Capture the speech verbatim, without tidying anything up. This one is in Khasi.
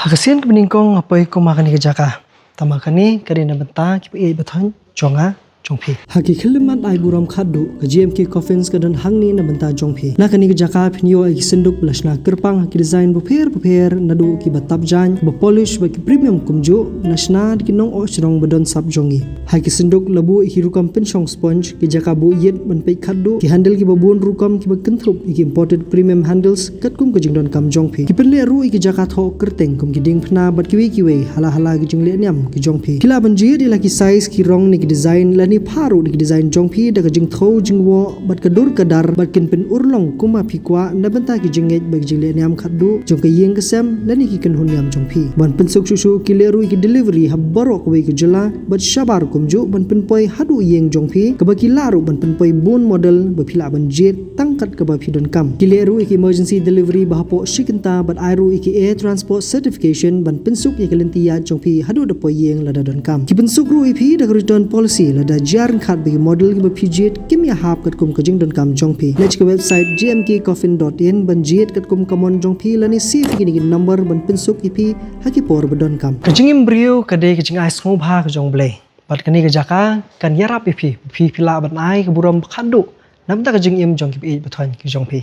Ka sien kaba nyngkong nga poi kum ha kane ka jaka. Tangba kane ka dei na bynta kiba ïeit ba thoiñ jong nga jong phi. Ha ki khyllipmat ai burom khatduh, ka J M K Coffins ka don hangne na bynta jong phi. Na kane ka jaka phin ïoh ïa ki synduk ba la shna kyrpang ha ki design bapher bapher, naduh kiba tap jaiñ, ba polish, bad ki premium kumjuh, la shna da ki nong-oh shnong ba don sap jong ngi. Ha ki synduk la buh ïa ki rukom pynshong sponge, ki jaka buh ïit ban peit khatduh, ki handle kiba bun rukom kiba kynthup ïa ki imported premium handles katkum ka jingdonkam jong phi. Ki pynleh ruh ïa ki jaka thoh kyrteng kum ki diengphna bad kiwei kiwei ha la ha la ki jingleh niam ki jong phi. Phi lah ban jied ïa la ki size, ki rong ne ki design, lane phah ruh da ki design jong phi da ka jingthew jingwoh bad ka dur ka dar, bad kin pynurlong kumba phi kwah na bynta ki jingngeit bad ki jingleh niam khatduh jong ka ïing ka sem lane ki kynhun niam jong phi. Ban pynsuk shuh shuh, ki leh ruh ïa ki delivery ha baroh kawei ka jylla bad shabar kumjuh ban pynpoi haduh ïing jong phi, kaba ki lah ruh ban pynpoi bun model ba phi lah ban jied tang kat kaba phi donkam. Ki leh ruh ïa ki emergency delivery ba hapoh shi kynta bad ai ruh ïa ki air transport certification ban pynsuk ïa ka lynti ïaid jong phi haduh da poi ïing lada donkam. Ki pynsuk ruh ïa phi da ka return policy lada jia ryngkat ba ki model kiba phi jied kim ïahap katkum ka jingdonkam jong phi. Leit sha ka website J M K coffin dot in ban jied katkum ka mon jong phi lane save ïa kine ki number ban pynsuk ïa phi ha ki por ba donkam. Ka jingim briew ka dei ka jingai sngewbha ka jong U Blei. Bad kane ka jaka kan ïarap ïa phi, phi, phi lah ban ai ka burom ba khatduh na bynta ka jingim jong kiba ïeit ba thoiñ ki jong phi.